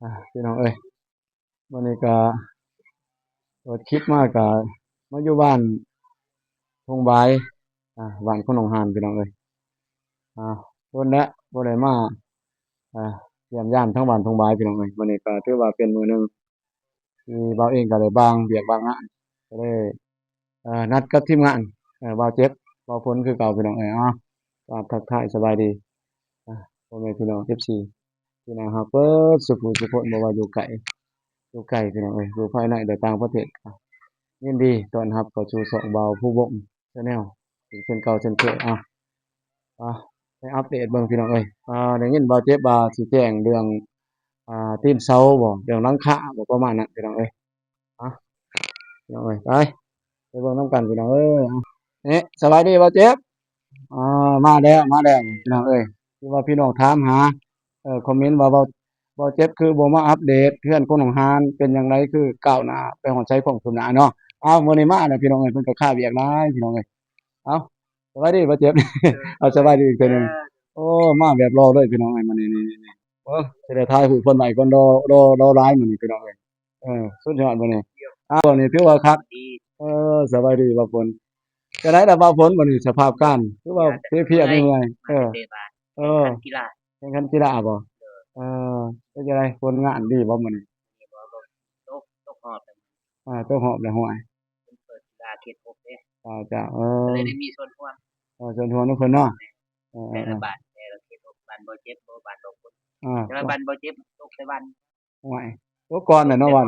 ອ່າ ພີ່ນ້ອງເອີຍ ມື້ນີ້ກະເປີດຄລິບມາກະມາຢູ່ບ້ານທົ່ງບາຍ ອ່າ ບ້ານຂອງນ້ອງຮານ ພີ່ນ້ອງເອີຍ. ອ່າ ດົນແລ້ວບໍ່ໄດ້ມາ ອ່າ ຢ້ຽມຢາມທາງບ້ານທົ່ງບາຍ ພີ່ນ້ອງເອີຍ. ມື້ນີ້ກະຖືວ່າເປັນມື້ໜຶ່ງ ທີ່ບ່າວເອງກໍໄດ້ບາງວຽກບາງງານ ກໍໄດ້ ເອີ ນັດກັບທີມງານ ເອີ ບ່າວເຈັບ ບ່າວຝົນຄືເກົ່າ ພີ່ນ້ອງເອີຍ. ເອົາ ກາບທັກທາຍສະບາຍດີ ເອີ ພໍ່ແມ່ພີ່ນ້ອງ ເອັຟຊີ ທີ່ໜ້າຮັກເບິດສູ່ຜູ້ສູ່ຄົນ ບໍ່ວ່າຢູ່ໃກ້ຢູ່ໃກ້ ພີ່ນ້ອງເອີຍ ຢູ່ພາຍໃນ ແລະ ຕ່າງປະເທດ ກໍຍິນດີຕ້ອນຮັບເຂົ້າສູ່ຊ່ອງບ່າວພູວົງ Channel ອີກເຊັ່ນເກົ່າເຊັ່ນເຄີຍ. ເອົາ ອ່າ ໄປອັບເດດເບິ່ງ ພີ່ນ້ອງເອີຍ. ອ່າ ໄດ້ຍິນບ່າວເຈັບວ່າຊິແຈ້ງເລື່ອງ ອ່າ ຕີນເສົາບໍ ເລື່ອງຫຼັງຄາບໍ ປະມານນັ້ນ ພີ່ນ້ອງເອີຍ. ເອົາ ພີ່ນ້ອງເອີຍ ໄປ ໄປເບິ່ງນຳກັນ ພີ່ນ້ອງເອີຍ. ເອະ ສະບາຍດີບ່າວເຈັບ. ອ່າ ມາແລ້ວ ມາແລ້ວ ພີ່ນ້ອງເອີຍ ທີ່ວ່າພີ່ນ້ອງຖາມຫາ ເອີ ຄອມເມັນວ່າ ບ່າວ ບ່າວເຈັບຄືບໍ່ມາອັບເດດເຮືອນຂອງນ້ອງຮານ ເປັນຈັ່ງໃດ ຄືກ້າວໜ້າໄປຮອດໃສ ຄວາມຄືບໜ້າເນາະ. ເອົາ ມື້ນີ້ມາແລ້ວ ພີ່ນ້ອງເອີຍ ເພິ່ນກໍຄາວຽກຫຼາຍ ພີ່ນ້ອງເອີຍ. ເອົາ ສະບາຍດີບ່າວເຈັບ. ເອີ ເອົາ ສະບາຍດີອີກເທື່ອໜຶ່ງ. ເອີ ໂອ້ ມາແບບຫຼໍ່ເລີຍ ພີ່ນ້ອງເອີຍ ມື້ນີ້ ນີ້ ນີ້ ເບິ່ງ ຊິໄດ້ຖ່າຍຮູບເພິ່ນໄວ້ກ່ອນ ຫຼໍ່ ຫຼໍ່ ຫຼໍ່ຫຼາຍມື້ນີ້ ພີ່ນ້ອງເອີຍ. ເອີ ສຸດຍອດມື້ນີ້. ອ້າວ ມື້ນີ້ຖືວ່າຄັກ. ເອີ ສະບາຍດີບ່າວຝົນ. ຈັ່ງໃດລະບ່າວຝົນ ມື້ນີ້ສະພາບການ ຄືວ່າເພຍໆ ເມື່ອຍໆ. ເອີ ເອີ ແຂ່ງຂັນກິລາ ແຂ່ງຂັນກິລາບໍ? ເອີ ເອີ ເປັນຈັ່ງໃດຜົນງານດີບໍ່ມື້ນີ້? ຕົກ ຕົກຮອບແລ້ວ. ອ່າ ຕົກຮອບແລ້ວ ຫ້ວຍ ເພິ່ນເປີດກິລາເຂດຫົກເດ້. ເຈົ້າ ເຈົ້າ ເອີ ກໍເລີຍໄດ້ມີສ່ວນຮ່ວມ. ເອີ ສ່ວນຮ່ວມນຳເພິ່ນເນາະ. ເອີ ແຕ່ລະ ເອີ ບ້ານ ແຕ່ລະເຂດຫົກ ບ້ານບໍ່ເຈັບ ບໍ່ ບ້ານບໍ່ຄົນ. ອ່າ ແຕ່ວ່າບ້ານບໍ່ເຈັບຕົກໃສ່ບ້ານ ຫ້ວຍ ຕົກກ່ອນແຫຼະເນາະ ວັນ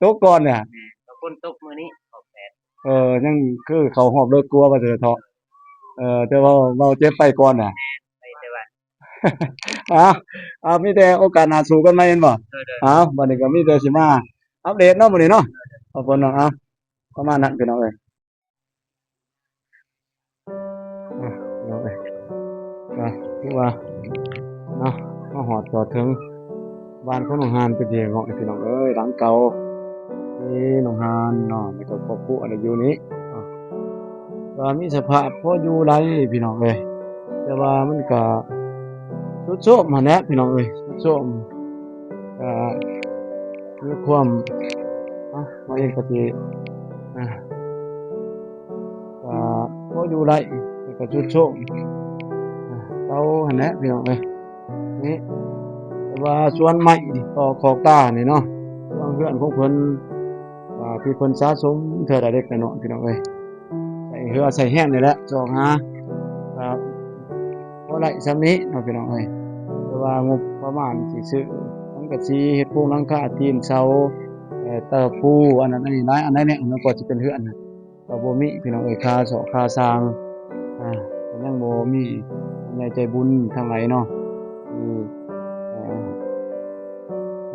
ຕົກກ່ອນແຫຼະ. ແມ່ນ ກໍຝົນຕົກມື້ນີ້ອອກແດດ. ເອີ ຍັງຄືເຂົ້າຮອບເລີກກວ່າ ວ່າຊັ້ນເຖາະ. ເອີ ແຕ່ວ່າເວົ້າເຈັບໄປກ່ອນນະ. ແມ່ນ ໄປແຕ່ວ່າ ເອົາ ເອົາ ມີແຕ່ໂອກາດໜ້າສູ້ກັນໃໝ່ແມ່ນບໍ່? ໂດຍໆ. ເອົາ ບັດນີ້ກໍມີແຕ່ຊິມາອັບເດດເນາະ ມື້ນີ້ເນາະ. ໂດຍໆ. ຂອບຄຸນເນາະ. ເອົາ ປະມານນັ້ນ ພີ່ນ້ອງເອີຍ. ອ່ະ ພີ່ນ້ອງເອີຍ ກໍຖືວ່າເນາະ ມາຮອດຈອດເຖິງບ້ານຂອງນ້ອງຮານເປັນທີ່ຮຽບຮ້ອຍ ພີ່ນ້ອງເອີຍ. ຫຼັງເກົ່າທີ່ນ້ອງຮານເນາະ ແລ້ວກໍຄອບຄົວໄດ້ຢູ່ນີ້ເນາະ ກໍມີສະພາບພໍຢູ່ໄດ້ ພີ່ນ້ອງເອີຍ ແຕ່ວ່າມັນກໍຊຸດໂຊມຫັ້ນແຫຼະ ພີ່ນ້ອງເອີຍ ຊຸດໂຊມ. ກໍມີຄວາມ ອ່ະ ເຮົາເອງກໍຊິ ອ່າ ກໍພໍຢູ່ໄດ້ ແຕ່ກໍຊຸດໂຊມ ອ່າ ເກົ່າຫັ້ນແຫຼະ ພີ່ນ້ອງເອີຍ. ນີ້ ແຕ່ວ່າສວນໄມ້ຕໍ່ຂອບຕານີ້ເນາະ ເຮືອນຂອງເພິ່ນ ອ່າ ທີ່ເພິ່ນສະສົມເທື່ອລະເລັກລະນ້ອຍ ພີ່ນ້ອງເອີຍ. ໃຊ້ເຫື່ອໃຊ້ແຮງນີ້ແຫຼະ ຊອກຫາ ກໍພໍໄດ້ສ່ຳນີ້ເນາະ ພີ່ນ້ອງເອີຍ. ແຕ່ວ່າງົບປະມານຊິຊື້ສັງກະສີ ເຮັດໂຄງຫຼັງຄາ ຕີນເສົາ ເອີ ຕະປູ ອັນນັ້ນອັນນີ້ ຫຼາຍອັນຫຼາຍແນວ ມັນກວ່າຊິເປັນເຮືອນ ກໍບໍ່ມີ ພີ່ນ້ອງເອີຍ. ຄ່າຊອກຄ່າສ້າງ ອ່າ ກໍຍັງບໍ່ມີຜູ້ໃຫຍ່ໃຈບຸນທາງໃດເນາະ ທີ່ ເອີ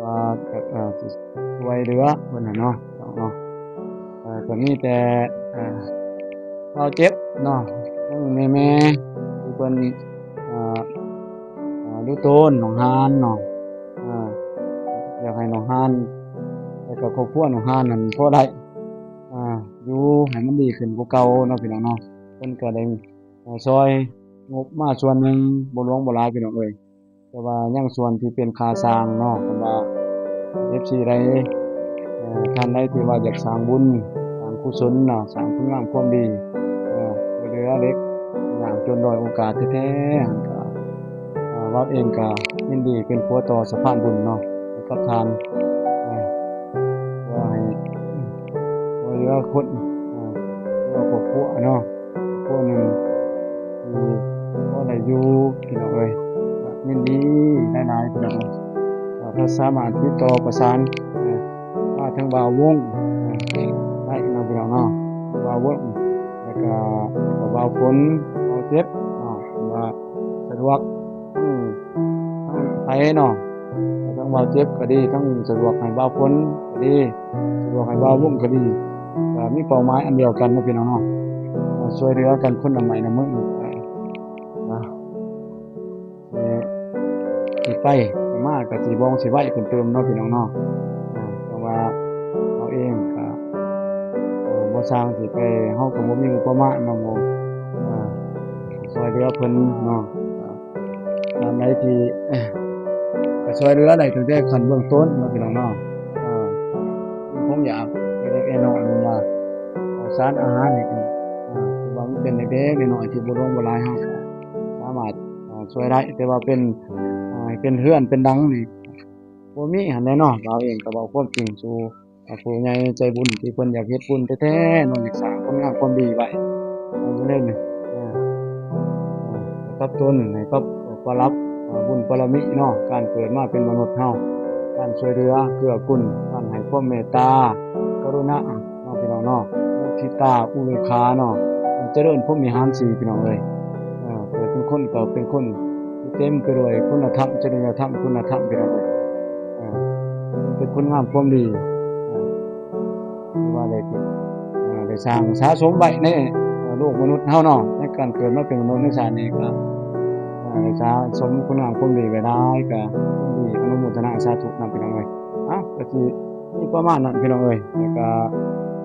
ວ່າຈະ ເອີ ຊິຊ່ວຍເຫຼືອເພິ່ນຫັ້ນເນາະ ເນາະ. ເອີ ກໍມີແຕ່ ເອີ ບ່າວເຈັບເນາະ ທັງແມ່ໆ ທີ່ເພິ່ນ ເອີ ເອີ ດູໂຕນນ້ອງຮານເນາະ ເອີ ຢາກໃຫ້ນ້ອງຮານ ແລ້ວກໍຄອບຄົວນ້ອງຮານນັ້ນພໍໄດ້ ອ່າ ຢູ່ໃຫ້ມັນດີຂຶ້ນກວ່າເກົ່າເນາະ ພີ່ນ້ອງເນາະ. ເພິ່ນກໍໄດ້ ເອີ ຊ່ອຍງົບມາສ່ວນໜຶ່ງ ບໍ່ຫຼວງບໍ່ຫຼາຍ ພີ່ນ້ອງເອີຍ. ແຕ່ວ່າຍັງສ່ວນທີ່ເປັນຄ່າສ້າງເນາະ ຄັນວ່າເອັຟຊີໃດ ເອີ ທ່ານໃດທີ່ວ່າຢາກສ້າງບຸນ ສ້າງກຸສົນເນາະ ສ້າງຄຸນງາມຄວາມດີ ເອີ ຊ່ວຍເຫຼືອເດັກຍາກຈົນດ້ອຍໂອກາດແທ້ໆ ກໍ ເອີ ບ່າວເອງກໍຍິນດີເປັນຂົວຕໍ່ສະພານບຸນເນາະ ໃຫ້ກັບທ່ານ ເອີ ເພື່ອໃຫ້ ຊ່ວຍເຫຼືອຄົນ ເອີ ເພື່ອຄອບຄົວເນາະ ຄົນໜຶ່ງທີ່ພໍໄດ້ຢູ່ ພີ່ນ້ອງເອີຍ. ກໍຍິນດີຫຼາຍໆ ພີ່ນ້ອງເອີຍ ຖ້າສາມາດຕິດຕໍ່ປະສານ ເອີ ມາທາງບ່າວວົງ ເອີ ໄດ້ເນາະ ພີ່ນ້ອງເນາະ ບ່າວວົງ ແລ້ວກໍ ແລ້ວກໍບ່າວຝົນ ບ່າວເຈັບເນາະ ວ່າສະດວກ ທັງ ທັງໃຜເນາະ ທັງບ່າວເຈັບກໍດີ ທັງສະດວກໃຫ້ບ່າວຝົນກໍດີ ສະດວກໃຫ້ບ່າວວົງກໍດີ ກໍມີເປົ້າໝາຍອັນດຽວກັນເນາະ ພີ່ນ້ອງເນາະ ຊ່ວຍເຫຼືອກັນຄົນລະໄມ້ລະມື ເອີ ເອີ ຊິໄປຊິມາກໍຊິວ່ອງຊິໄວຂຶ້ນຕື່ມເນາະ ພີ່ນ້ອງເນາະ. ເອີ ຈັ່ງວ່າເຮົາເອງກໍ ເອີ ບໍ່ສ້າງຊິໄປ ເຮົາກໍບໍ່ມີງົບປະມານເນາະ ບໍ່ ເອີ ຊ່ວຍເຫຼືອເພິ່ນເນາະ. ເອີ ທ່ານໃດທີ່ ຊ່ວຍເຫຼືອໄດ້ຕັ້ງແຕ່ຂັ້ນເບື້ອງຕົ້ນເນາະ ພີ່ນ້ອງເນາະ. ເອີ ຄົງຢາກເລັກໆນ້ອຍໆ ແມ່ນວ່າ ເຂົ້າສານອາຫານນີ້ ເອີ ຖືວ່າມັນເປັນເລັກໆນ້ອຍໆ ທີ່ບໍ່ຫຼວງບໍ່ຫຼາຍ ເຮົາກໍສາມາດ ເອີ ຊ່ວຍໄດ້. ແຕ່ວ່າເປັນ ເອີ ເປັນເຮືອນເປັນຫຼັງນີ້ ບໍ່ມີຫັ້ນແຫຼະເນາະ. ບ່າວເອງກໍເວົ້າຄວາມຈິງສູ່ ອ່າ ຜູ້ໃຫຍ່ໃຈບຸນທີ່ເພິ່ນຢາກເຮັດບຸນແທ້ໆເນາະ, ຢາກສ້າງຄຸນງາມຄວາມດີໄວ້ໃຫ້ຢູ່ໃນນີ້ ເອີ ເອີ ກັບຕົນ ໃຫ້ກັບປະລັບ ເອີ ບຸນບາລະມີເນາະ, ການເກີດມາເປັນມະນຸດເຮົາ, ການຊ່ວຍເຫຼືອເກື້ອກູນ, ການໃຫ້ຄວາມເມດຕາ ກະລຸນາເນາະ ພີ່ນ້ອງເນາະ, ມຸທິຕາ ອຸເບກຂາເນາະ, ໃຫ້ຈະເລີນພົມວິຫານສີ່ ພີ່ນ້ອງເອີຍ. ເອີ ເກີດເປັນຄົນກໍເປັນຄົນທີ່ເຕັມໄປດ້ວຍຄຸນນະທຳ, ຈະລິຍະທຳ, ຄຸນນະທຳ ພີ່ນ້ອງເອີຍ. ເອີ ເປັນຄົນງາມຄວາມດີ ເອີ ຖືວ່າໄດ້ ເອີ ໄດ້ສ້າງສະສົມໄວ້ໃນ ເອີ ໂລກມະນຸດເຮົາເນາະ, ໃນການເກີດມາເປັນມະນຸດໃນຊາດນີ້ກໍ ເອີ ໄດ້ສະສົມຄຸນງາມຄວາມດີໄວ້ຫຼາຍ, ກໍຍິນດີອະນຸໂມທະນາສາທຸນຳ ພີ່ນ້ອງເອີຍ. ເອົ້າ ກໍຊິມີປະມານນັ້ນ ພີ່ນ້ອງເອີຍ. ແລ້ວກໍ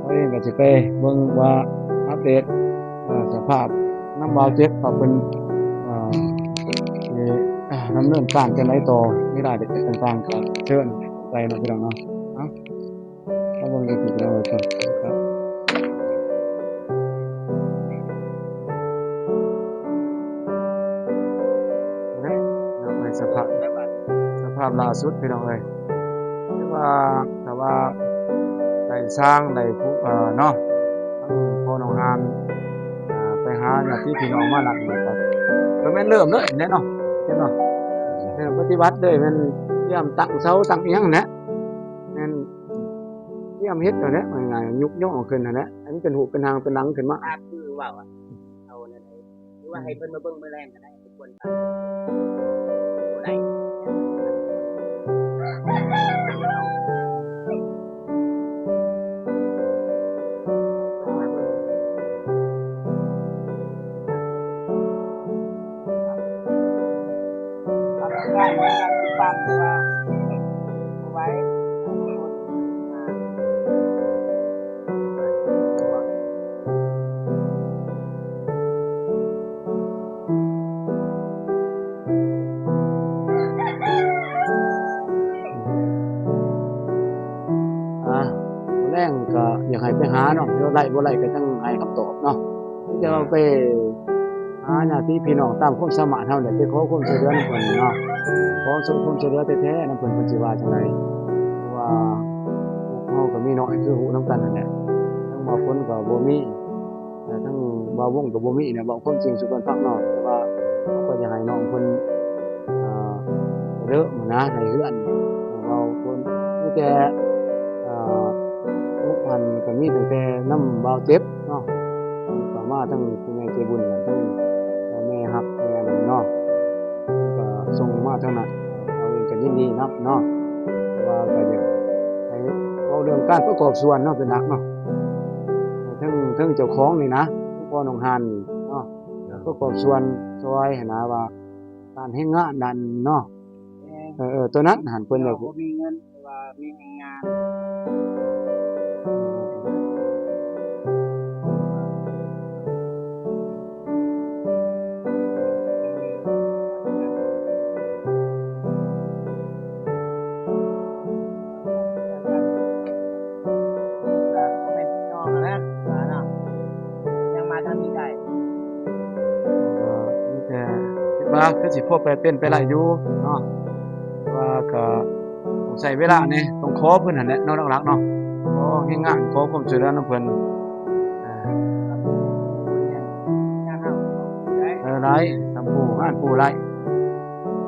ຂ້ອຍເອງກໍຊິໄປເບິ່ງວ່າອັບເດດ ເອີ ສະພາບນຳບ່າວເຈັບວ່າເພິ່ນ ເອີ ຊິ ດຳເນີນການຈັ່ງໃດຕໍ່, ມີລາຍລະອຽດຕ່າງໆ ກໍເຊີນໄປເນາະ ພີ່ນ້ອງເນາະ. ເອົ້າ ມາເບິ່ງກັນ ພີ່ນ້ອງເອີຍ ກ່ອນ. ເນາະ ໃນສະພາບ ສະພາບລ່າສຸດ ພີ່ນ້ອງເອີຍ, ຖືວ່າ ຖ້າວ່າໄດ້ຊ່າງ ໄດ້ຜູ້ ເອີ ເນາະ ທັງພໍ່ນ້ອງຫານ ເອີ ໄປຫາຍາດຕິພີ່ນ້ອງມານັດນີ້ ກໍ ກໍແມ່ນເລີ່ມເລີຍແຫຼະເນາະ ເຫັນບໍ່? ເລີ່ມປະຕິບັດເລີຍ, ແມ່ນຕຽມຕັ້ງເສົາຕັ້ງຫຍັງແຫຼະ, ແມ່ນຕຽມເຮັດແລ້ວແຫຼະ, ງ່າຍໆ ຍຸກຍໍຂຶ້ນຫັ້ນແຫຼະ ໃຫ້ມັນເປັນຮູບເປັນຮ່າງເປັນຫຼັງຂຶ້ນມາ. ພາບຄືເວົ້າ ເອົາແນວໃດ ຫຼືວ່າໃຫ້ເພິ່ນມາເບິ່ງມື້ແລງກໍໄດ້ ບໍ່ໄດ້. ອ່າ ມື້ແລງກໍຢາກໃຫ້ໄປຫາເນາະ, ແລ້ວໄດ້ບໍ່ໄດ້ກໍຈັ່ງໃຫ້ຄຳຕອບເນາະ. ມີແຕ່ວ່າໄປຫາຍາດຕິພີ່ນ້ອງຕາມຄວາມສາມາດເຮົາແຫຼະ, ໄປຂໍຄວາມຊ່ວຍເຫຼືອນຳເພິ່ນເນາະ, ຂໍຄວາມຊ່ວຍເຫຼືອແທ້ໆນຳເພິ່ນ, ເພິ່ນຊິວ່າຈັ່ງໃດ. ເພາະວ່າພວກເຮົາກໍມີນ້ອຍ ຄືຮູ້ນຳກັນຫັ້ນແຫຼະ, ທັງບ່າວຝົນກໍບໍ່ມີ ແລະ ທັງບ່າວວົງກໍບໍ່ມີນະ, ເວົ້າຄວາມຈິງສູ່ກັນຟັງເນາະ. ແຕ່ວ່າເຮົາກໍຢາກໃຫ້ນ້ອງເພິ່ນ ອ່າ ເລີກນະ ໃນເຮືອນ ເວົ້າຄົນ ມີແຕ່ ອ່າ ຜູ້ພັນກໍມີຕັ້ງແຕ່ນຳບ່າວເຈັບເນາະ, ກໍມາທັງຜູ້ໃຫຍ່ໃຈບຸນ ທັງແມ່ຮັກແມ່ນັ້ນເນາະ, ກໍສົ່ງມາທາງນັ້ນ ເຮົາເອງກໍຍິນດີນຳເນາະ. ແຕ່ວ່າກໍຢາກໃຫ້ເວົ້າເລື່ອງການປະກອບສ່ວນເນາະ ເປັນຫຼັກເນາະ, ເທິງ ເທິງເຈົ້າຂອງນີ້ນະ ຄືພໍ່ນ້ອງຫານນີ້ເນາະ, ປະກອບສ່ວນຊ່ອຍຫັ້ນນະ ວ່າການແຮງງານນັ້ນເນາະ. ແມ່ນ ເອີ ໂຕນັ້ນຫັ້ນເພິ່ນຢາກ ບໍ່ມີເງິນ ແຕ່ວ່າມີແຮງງານ. ກໍແມ່ນພີ່ນ້ອງຫັ້ນແຫຼະວ່າເນາະ, ຍັງມາທາງນີ້ໄດ້ ກໍມີແຕ່ຄິດວ່າຄືຊິພໍໄປເປັນໄປໄດ້ຢູ່ເນາະ, ແຕ່ວ່າກໍຕ້ອງໃຊ້ເວລາແດ່, ຕ້ອງຂໍເພິ່ນຫັ້ນແຫຼະເນາະ ຫຼັກໆເນາະ, ຂໍແຮງງານ ຂໍຄວາມຊ່ວຍເຫຼືອນຳເພິ່ນ. ເອີ ເອີ ໄດ້ ສຳຜູ້ງານຜູ້ໄດ້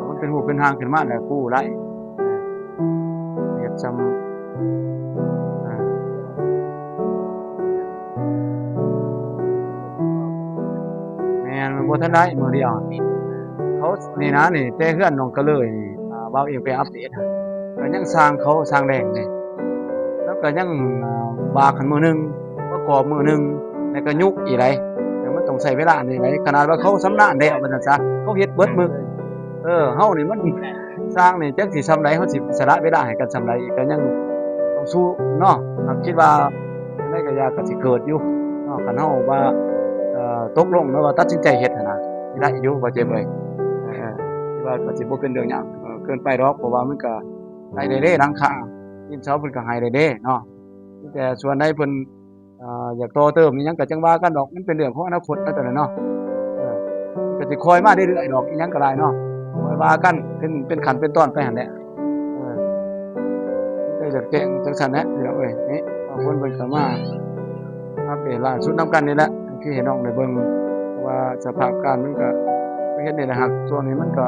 ມັນເປັນຮູບເປັນຮ່າງຂຶ້ນມາແລ້ວ ຜູ້ໄດ້ ເຮັດຊ່ຳ ອ່າ ແມ່ນ ມັນບໍ່ທັນໄດ້ມື້ດຽວ. ເຂົານີ້ນະ ນີ້ແຕ່ເຮືອນໜອງກະເລີຍ ອ່າ ບ່າວເອງໄປອັບເດດ ກໍຍັງສ້າງເຂົາ ສ້າງແດງນີ້ ແລ້ວກໍຍັງ ອ່າ ບາກຫັ້ນມື້ໜຶ່ງ ປະກອບມື້ໜຶ່ງ ແລ້ວກໍຍຸກອີກໃດ໋, ແລ້ວມັນຕ້ອງໃຊ້ເວລານີ້ໃດ໋. ຂະໜາດວ່າເຂົາຊຳນານແລ້ວວ່າຊັ້ນຊະ ເຂົາເຮັດເບິດມື້. ເອີ ເຮົານີ້ມັນ ຊ່າງນີ້ຈັກຊິຊ່ຳໃດ ເຮົາຊິສະຫຼະເວລາໃຫ້ກັນຊ່ຳໃດອີກ ກໍຍັງຕ້ອງສູ້ເນາະ. ຫາກຄິດວ່າຈັ່ງໃດກໍຢ່າ ກໍຊິເກີດຢູ່ເນາະ, ຄັນເຮົາວ່າ ເອີ ຕົກລົງ ຫຼືວ່າຕັດສິນໃຈເຮັດຫັ້ນນະ ຊິໄດ້ຢູ່ ບໍ່ເຈັບເອີຍ. ເອີ ເອີ ຄິດວ່າກໍຊິບໍ່ເປັນເລື່ອງຍາກ. ເກີນໄປດອກ ເພາະວ່າມັນກໍໄດ້ເດ້ ຫຼັງຄາຕີນເສົາເພິ່ນກໍໃຫ້ໄດ້ເດ້ເນາະ. ມີແຕ່ສ່ວນໃດເພິ່ນ ອ່າ ຢາກຕໍ່ເຕີມອີ່ຫຍັງກໍຈັ່ງວ່າກັນດອກ ມັນເປັນເລື່ອງຂອງອະນາຄົດເນາະ ຕອນນັ້ນເນາະ. ເອີ ກໍຊິຄ່ອຍມາເລື້ອຍໆດອກ ອີ່ຫຍັງກໍໄດ້ເນາະ ຄ່ອຍວ່າກັນ ເປັນ ເປັນຂັ້ນເປັນຕອນໄປຫັ້ນແຫຼະ. ເອີ ໄດ້ຢາກແຈ້ງຈັ່ງຊັ້ນແຫຼະພີ່ນ້ອງເອີຍ. ນີ້ບາງຄົນເພິ່ນກໍມາອັບເດດລ່າສຸດນຳກັນນີ້ແຫຼະ ຄືໃຫ້ນ້ອງໄດ້ເບິ່ງວ່າສະພາບການມັນກໍເຮັດນີ້ແຫຼະ. ຫາກຊ່ວງນີ້ມັນກໍ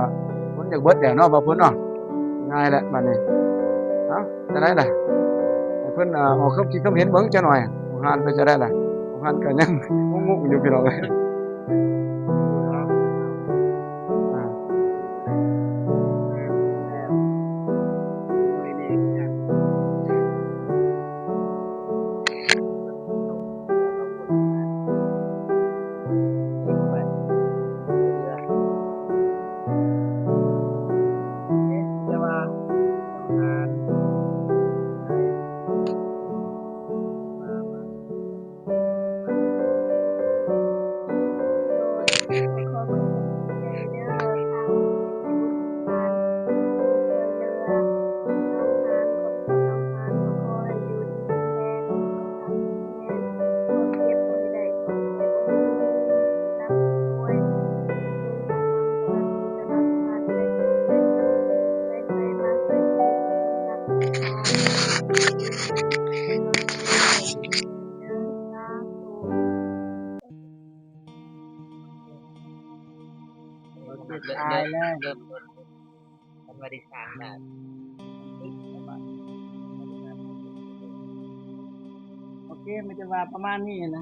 ຝົນຢາກເບິດແລ້ວເນາະ ບ່າວພົນເນາະ. ງ່າຍແຫຼະບາດນີ້. ເອົ້າ ຈັ່ງໃດລະ ໃຫ້ເພິ່ນ ເອີ ອອກຄຳຄິດຄຳເຫັນເບິ່ງຈັກໜ່ອຍ. ຂອງຮ້ານເປັນຈັ່ງໃດລະ? ຂອງຮ້ານກໍຍັງງົງໆຢູ່ພີ່ນ້ອງເອີຍ. ອ່າ ຕາຍແລ້ວ ເລີ່ມຕົ້ນ ເພິ່ນວ່າໄດ້ສ້າງບ້ານ ໂອເຄ ມັນຈະວ່າປະມານນີ້ນະ.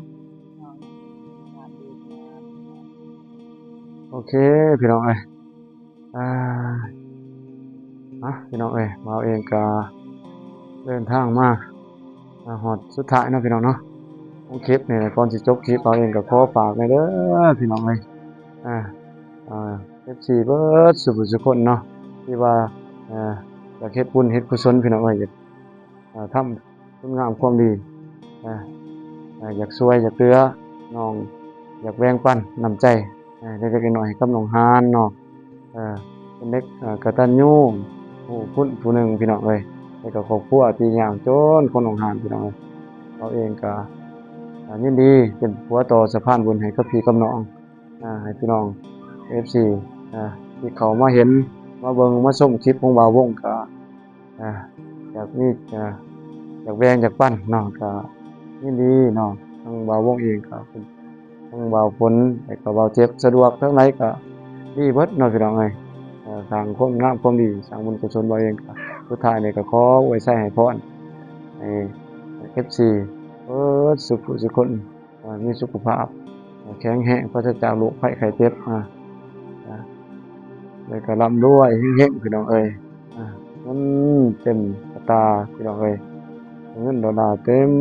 ໂອເຄ ພີ່ນ້ອງເອີຍ ອ່າ ອ່ະ ພີ່ນ້ອງເອີຍ ບ່າວເອງກະເດີນທາງມາ ອ່າ ຮອດສຸດທ້າຍເນາະ ພີ່ນ້ອງເນາະ ຂອງຄລິບນີ້. ກ່ອນຊິຈົບຄລິບ ບ່າວເອງກະຂໍຝາກແດ່ເດີ ພີ່ນ້ອງເອີຍ ອ່າ ອ່າ ເອັຟຊີ ເບິດສູ່ຜູ້ສູ່ຄົນເນາະ ທີ່ວ່າ ເອີ ຢາກເຮັດບຸນເຮັດກຸສົນ ພີ່ນ້ອງເອີຍ ຢາກ ເອີ ທຳຄຸນງາມຄວາມດີ ເອີ ເອີ ຢາກຊ່ວຍຢາກເຫຼືອນ້ອງ ຢາກແບ່ງປັນນ້ຳໃຈ ເອີ ເລັກໆນ້ອຍໆໃຫ້ກັບນ້ອງຫານເນາະ. ເອີ ເປັນເດັກ ເອີ ກະຕັນຍູຮູ້ຄຸນຜູ້ໜຶ່ງ ພີ່ນ້ອງເອີຍ ແລະກະຄອບຄົວທີ່ຍາກຈົນຂອງນ້ອງຫານ ພີ່ນ້ອງເອີຍ. ເຮົາເອງກະ ອ່າ ຍິນດີເປັນຂົວຕໍ່ສະພານບຸນໃຫ້ກັບພີ່ກັບນ້ອງ ອ່າ ໃຫ້ພີ່ນ້ອງ ເອັຟຊີ ອ່າ ທີ່ເຂົ້າມາເຫັນ ມາເບິ່ງ ມາຊົມຄລິບຂອງບ່າວວົງ ກະ ອ່າ ຢາກມີ ອ່າ ຢາກແບ່ງຢາກປັນເນາະ ກະຍິນດີເນາະ. ທາງບ່າວວົງເອງກະ ທາງບ່າວຝົນ ແລະກະບ່າວເຈັບ ສະດວກທາງໃດກະດີເບິດເນາະ ພີ່ນ້ອງເອີຍ. ເອີ ສ້າງຄວາມງາມຄວາມດີ ສ້າງບຸນກຸສົນ ບ່າວເອງກະ ສຸດທ້າຍນີ້ກະຂໍອວຍໄຊໃຫ້ພອນ ໃຫ້ເອັຟຊີ ເບິດສູ່ຜູ້ສູ່ຄົນ ເອີ ມີສຸຂະພາບແຂງແຮງ ປາສະຈາກໂລກໄພໄຂ້ເຈັບ ອ່າ ແລ້ວກໍລ່ຳລວຍເຮັງໆ ພີ່ນ້ອງເອີຍ. ອ່າ ເງິນເຕັມກະຕ່າ ພີ່ນ້ອງເອີຍ ເງິນໂດລາເຕັມ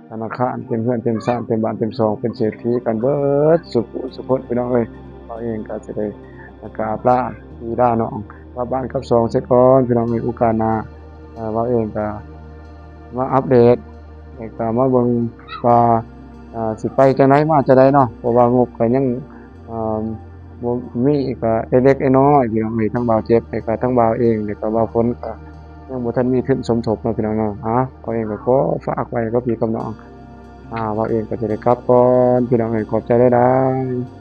ທະນາຄານ ເຕັມເຮືອນເຕັມຊານ ເຕັມບ້ານເຕັມຊ່ອງ ເປັນເສດຖີກັນເບິດສູ່ຜູ້ສູ່ຄົນ ພີ່ນ້ອງເອີຍ. ເຮົາເອງກໍຈະໄດ້ກາບລາພີ່ລານ້ອງ ກັບບ້ານກັບຊ່ອງເສຍກ່ອນ ພີ່ນ້ອງເອີຍ. ໂອກາດໜ້າ ເອີ ເຮົາເອງກໍມາອັບເດດ ແລ້ວກໍມາເບິ່ງວ່າ ເອີ ຊິໄປຈັ່ງໃດມາຈັ່ງໃດເນາະ ເພາະວ່າງົບກໍຍັງ ເອີ ບໍ່ມີ ກໍເລັກໆນ້ອຍໆ ພີ່ນ້ອງເອີຍ. ທັງບ່າວເຈັບ ແລ້ວກໍທັງບ່າວເອງ ແລ້ວກໍບ່າວຝົນ ກໍຍັງບໍ່ທັນມີທຶນສົມທົບເນາະ ພີ່ນ້ອງເນາະ. ເຮົາເອງກໍຂໍຝາກໄວ້ກັບພີ່ກັບນ້ອງ ເຮົາເອງກໍຈະໄດ້ກັບກ່ອນ ພີ່ນ້ອງເອີຍ. ຂອບໃຈຫຼາຍໆ.